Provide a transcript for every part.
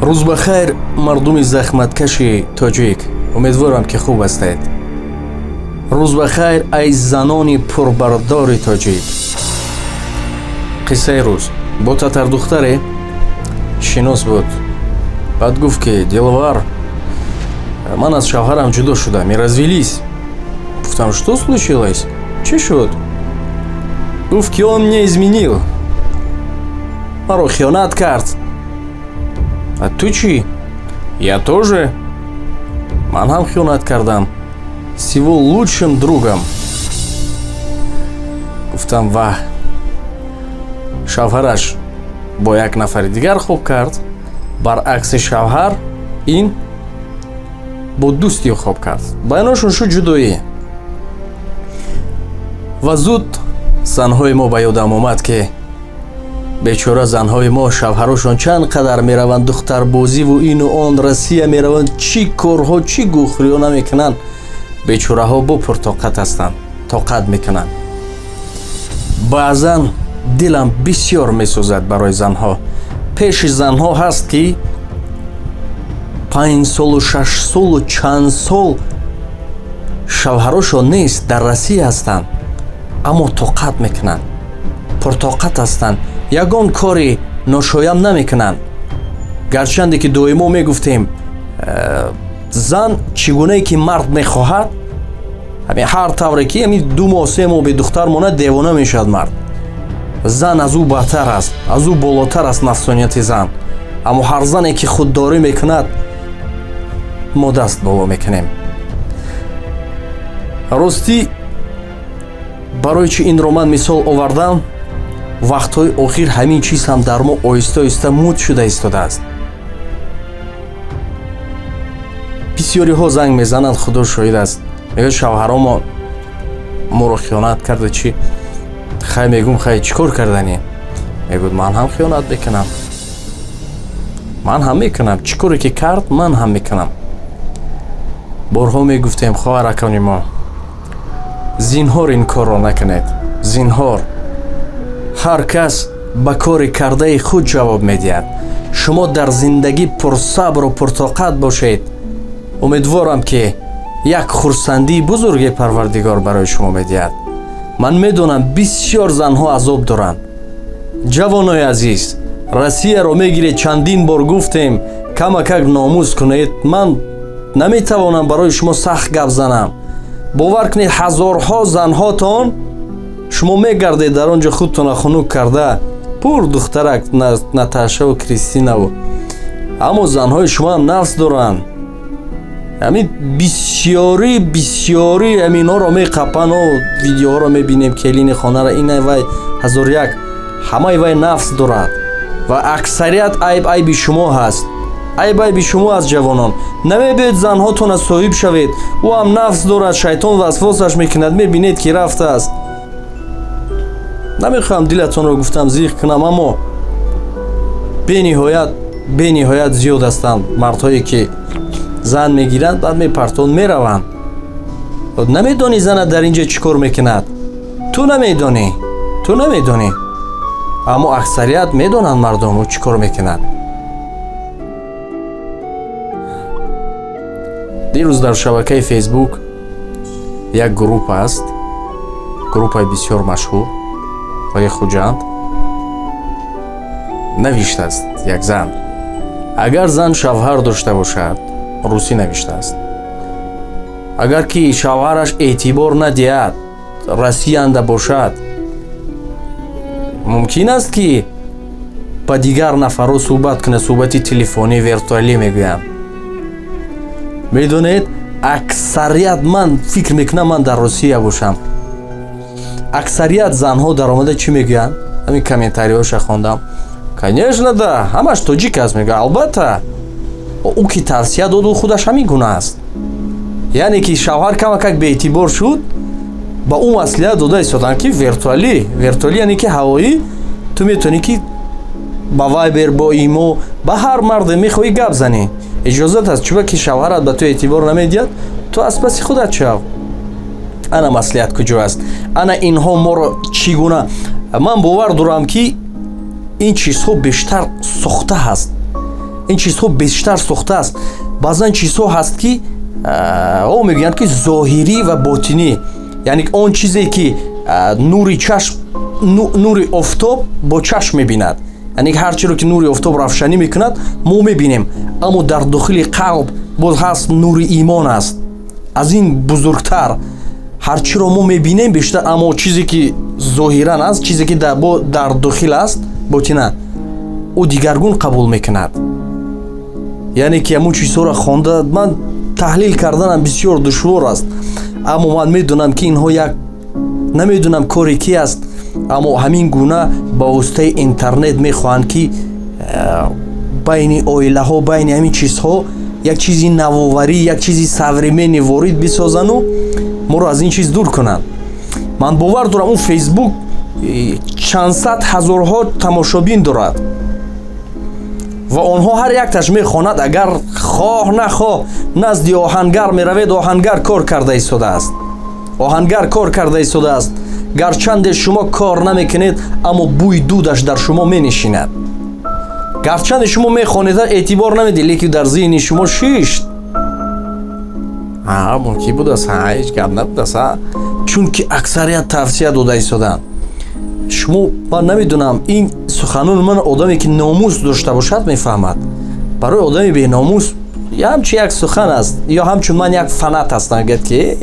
Рӯз ба хайр, мардуми захматкаши тоҷик. Умедворам, ки хуб ҳастед. Рӯз ба хайр, ай занони пурбардори тоҷик. Қиссаи рӯз. Бо татардухтаре шинос буд. Баъд гуфт, ки Диловар, ман аз шавҳарам ҷудо шудам, мы развелись. Гуфтам: «Что случилось? Чӣ шуд?» Гуфт, ки он мне изменил, маро хиёнат кард. А ту чӣ? Я тоже, ман ҳам хиёнат кардам с его лучшим другом. Гуфтам: ваҳ. Шавҳараш бо як нафари дигар хоб кард, баръакси шавҳар ин бо дӯсти ӯ хоб кард. Байношон шуд ҷудоӣ. Ва зуд занҳои мо ба ёдам омад, ки бечора занҳои мо, шавҳарошон чанд қадар мераванд духтарбозиву ину он, Россия мераванд, чӣ корҳо, чӣ гӯхӯриҳо намекунанд. Бечораҳо бо пуртоқат ҳастанд, тоқат мекунанд. Баъзан дилам бисёр месӯзад барои занҳо. Пеши занҳо ҳаст, ки 5 солу 6 солу чанд сол шавҳарошон нест, дар Россия ҳастанд, аммо тоқат мекунанд, пуртоқат ҳастанд, ягон кори ношоям намекунанд. Гарчанде ки доимо мегуфтем, зан чӣ гунае ки мард мехоҳад, ҳамин ҳар тавре ки ҳамин 2 моҳ, 3 моҳ бе духтар монад, девона мешавад мард. Зан аз ӯ бадтар аст, аз ӯ болотар аст нафсонияти зан. Аммо ҳар зане ки худдорӣ мекунад, мо даст боло мекунем. Ростӣ, барои чӣ инро ман мисол овардам? Вақтҳои охир ҳамин чиз ҳам дар мо оҳиста оҳиста муд шуда истодааст. Бисёриҳо занг мезананд, Худо шоҳид аст, мегӯяд, шавҳаромо моро хиёнат карда. Чӣ хай, мегӯм, хай, чӣ кор карданӣ? Мегӯяд, ман ҳам хиёнат мекунам, ман ҳам мекунам, чӣ коре ки кард, ман ҳам мекунам. Борҳо мегуфтем, хоҳаракони мо, зинҳор ин корро накунед, зинҳор. Ҳар кас ба кори кардаи худ ҷавоб медиҳад. Шумо дар зиндагӣ пурсабру пуртоқат бошед, умедворам, ки як хурсандии бузурге Парвардигор барои шумо медиҳад. Ман медонам, бисёр занҳо азоб доранд. Ҷавонои азиз, Россияро мегиред, чандин бор гуфтем, камакак номус кунед. Ман наметавонам барои шумо сахт гап занам. Бовар кунед, ҳазорҳо занҳотон, шумо мегардед дар он ҷо, худтона хунук карда, пур духтарак, Наташаву Кристинаву, аммо занҳои шумоам нафс доранд. Ҳамин бисёрӣ, бисёрӣ ҳаминҳоро меқапану видеоҳоро мебинем, келини хонара ина вай ҳазор як, ҳамаи вай нафс дорад. Ва аксарият айб айби шумо ҳаст, айб айби шумо аст. Ҷавонон, намебиёед занҳотона соҳиб шавед. Ӯ ҳам нафс дорад, шайтон васвосаш мекунад, мебинед, ки рафтааст. Намехоҳам дилатонро, гуфтам, зиқ кунам, аммо бениҳоят, бениҳоят зиёд ҳастанд мардҳое, ки зан мегиранд, баъд мепартон, мераванд. Намедонӣ, занат дар ин ҷо чӣ кор мекунад, ту намедонӣ, ту намедонӣ, аммо аксарият медонанд мардум, ӯ чӣ кор мекунад. Дирӯз дар шабакаи Фейсбук як группа аст, группаи бисёр машҳур ваи Хуҷанд, навиштааст як зан: агар зан шавҳар дошта бошад, русӣ навиштааст, агар ки шавҳараш эътибор надиҳад, Россиянда бошад, мумкин аст, ки ба дигар нафарҳо суҳбат кунад, суҳбати телефонӣ, виртуалӣ мегӯянд. Медонед, аксарият, ман фикр мекунам, ман дар Русия бошам, аксарият занҳо даромада чӣ мегӯянд? Ҳамин комментариҳоша хондам. Конечно, да, ҳамаш тоҷик аст, мегӯяд, албатта, ӯ ки тавсия дод, ӯ худаш ҳамин гуна аст. Яъне ки шавҳар камакак беэътибор шуд, ба ӯ маслиҳат дода истоданд, ки виртуалӣ, виртуалӣ, яъне ки ҳавоӣ, ту метавонӣ, ки ба Вайбер, бо имо, ба ҳар марде мехоҳӣ гап занӣ, иҷозат аст. Чуба ки шавҳарат ба ту эътибор намедиҳад, ту аз паси худат шав. Ана маслиҳат куҷо аст? Ана инҳо моро чӣ гуна? Ман бовар дорам, ки ин чизҳо бештар сохта ҳаст. Ин чизҳо бештар сохтааст. Баъзан чизҳо ҳаст, ки о мегӯянд, ки зоҳирӣ ва ботинӣ, яъне он чизе ки нури чашм, нури офтоб бо чашм мебинад, яъне ҳар чиро ки нури офтоб равшанӣ мекунад, мо мебинем, аммо дар дохили қалб боз ҳаст нури имон аст, аз ин бузургтар. Ҳар чиро мо мебинем бештар, аммо чизе ки зоҳиран аст, чизе ки дар дохил аст, ботина, ӯ дигаргун қабул мекунад. Яъне ки ҳамун чизҳоро хонда ман таҳлил карданам бисёр душвор аст, аммо ман медонам, ки инҳо як намедонам кори ки аст, аммо ҳамин гуна ба воситаи интернет мехоҳанд, ки байни оилаҳо, байни ҳамин чизҳо як чизи навоварӣ, як чизи современный ворид бисозану моро аз ин чиз дур кунанд. Ман бовар дорам, он Фейсбук чандсад ҳазорҳо тамошобин дорад ва онҳо ҳар якташ мехонад. Агар хоҳ нахоҳ назди оҳангар меравед, оҳангар кор карда истодааст, оҳангар кор карда истодааст. Гарчанде шумо кор намекунед, аммо бӯи дудаш дар шумо менишинад. Гарчанде шумо мехонед, эътибор намедиҳед, лекин дар зеҳни шумо шишт. Мумкин будааст, ҳеҷ гап набудааст, чунки аксарият тавсия дода истодаанд. Шумо, ман намедонам, ин суханони ман одаме ки номус дошта бошад мефаҳмад. Барои одами беномус ҳамчун як сухан аст, ё ҳамчун ман як фанат ҳастам, мегӯяд ки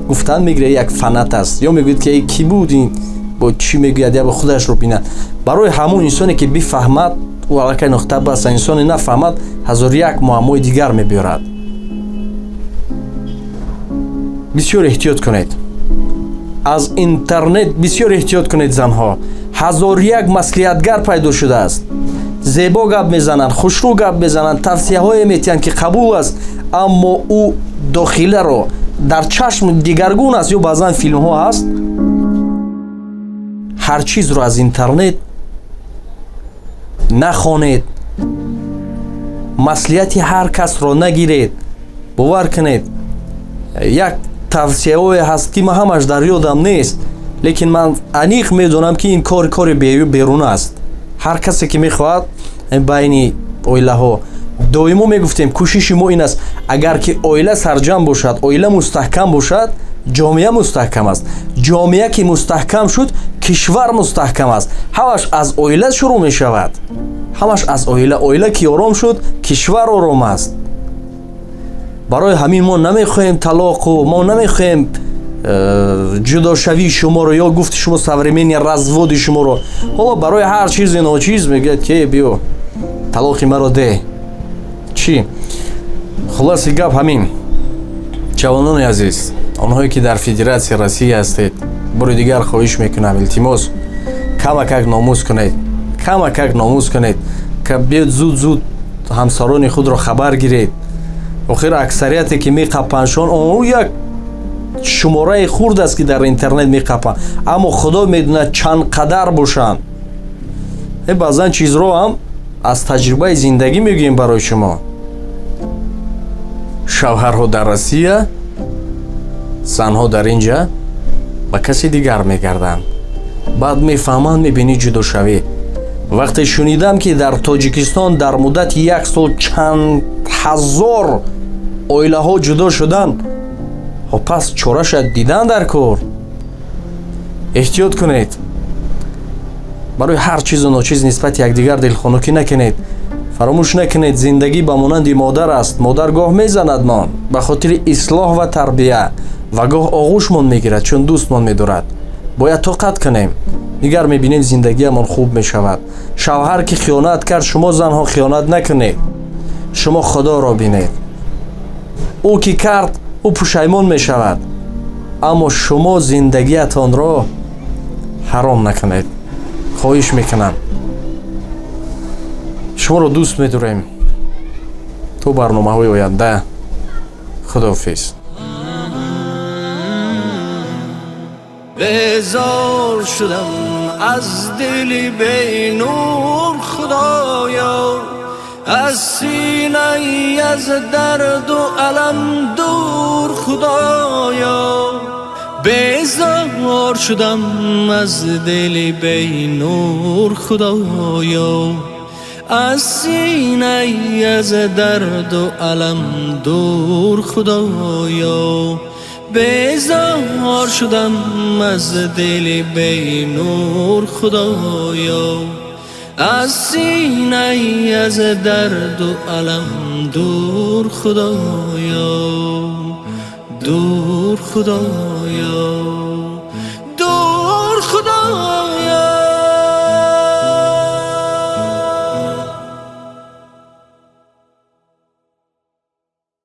гуфтан мегирад, як фанат аст, ё мегӯяд ки кӣ буд ин, бо чӣ мегӯяд, я ба худашро бинад. Барои ҳамон инсоне ки бифаҳмад, ӯ аллакай нуқта баст. Инсоне нафаҳмад, ҳазору як муаммои дигар мебиёрад. Бисёр эҳтиёт кунед аз интернет, бисёр эҳтиёт кунед, занҳо. Ҳазору як маслиҳатгар пайдо шудааст, зебо гап мезананд, хушрӯ гап мезананд, тавсияҳое метиҳанд, ки қабул аст, аммо ӯ дохиларо дар чашм дигаргун аст. Ё баъзан филмҳо ҳаст. Ҳар чизро аз интернет нахонед, маслиҳати ҳар касро нагиред. Бовар кунед, як тавсияҳое ҳаст, ки ман ҳамаш дар ёдам нест, лекин ман аниқ медонам, ки ин кор кори беруна аст. Ҳар касе ки мехоҳад байни оилаҳо, доимо мегуфтем, кӯшиши мо ин аст: агар ки оила сарҷам бошад, оила мустаҳкам бошад, ҷомеа мустаҳкам аст. Ҷомеа ки мустаҳкам шуд, кишвар мустаҳкам аст. Ҳамаш аз оила шурӯъ мешавад, ҳамаш аз оила. Оила ки ором шуд, кишвар ором аст. Барои ҳамин мо намехоҳем талоқу мо намехоҳем ҷудошавии шуморо, ё гуфти шумо современный разводи шуморо. Ҳоло барои ҳар чизи ночиз мегӯяд, ки биё талоқи маро деҳ. Чӣ хулоси гап ҳамин, ҷавонони азиз, онҳое ки дар Федератсияи Россия ҳастед, бори дигар хоҳиш мекунам, илтимос, камакак номус кунед, камакак номус кунед, биёд зуд зуд ҳамсарони худро хабар гиред. Охир аксарияте ки меқапандшон, он як шумораи хурд аст, ки дар интернет меқапанд, аммо Худо медонад чанд қадар бошанд. Баъзан чизро ҳам аз таҷрибаи зиндагӣ мегӯем барои шумо. Шавҳарҳо дар Россия, занҳо дар ин ҷа ба каси дигар мегарданд, баъд мефаҳманд, мебинӣ ҷудошавӣ. Вақте шунидам, ки дар Тоҷикистон дар муддати як сол чанд ҳазор оилаҳо ҷудо шуданд, пас чораша дидан дар кор. Эҳтиёт кунед, барои ҳар чизу ночиз нисбати якдигар дилхунукӣ накунед. Фаромӯш накунед, зиндагӣ ба монанди модар аст. Модар гоҳ мезанадмон ба хотири ислоҳ ва тарбия ва гоҳ оғӯшмон мегирад, чун дӯстмон медорад. Бояд тоқат кунем, дигар мебинем, зиндагиамон хуб мешавад. Шавҳар ки хиёнат кард, шумо занҳо хиёнат накунед, шумо Худоро бинед. Ӯ ки кард, ӯ пушаймон мешавад, аммо шумо зиндагиатонро ҳаром накунед, хоҳиш мекунам. Шуморо дӯст медорем. То барномаҳои оянда, худоҳофиз. Безор шудам аз дили бенур, Худоё, аз синаи аз дарду алам дур, Худоё. Безор шудам аз дили бенур, Худоё. Аз синай аз дарду алам дур, Худоё. Безор шудам аз дили бенур, Худоё. Аз синай аз дарду алам дур, Худоё. Дур, Худоё. Дур, Худоё.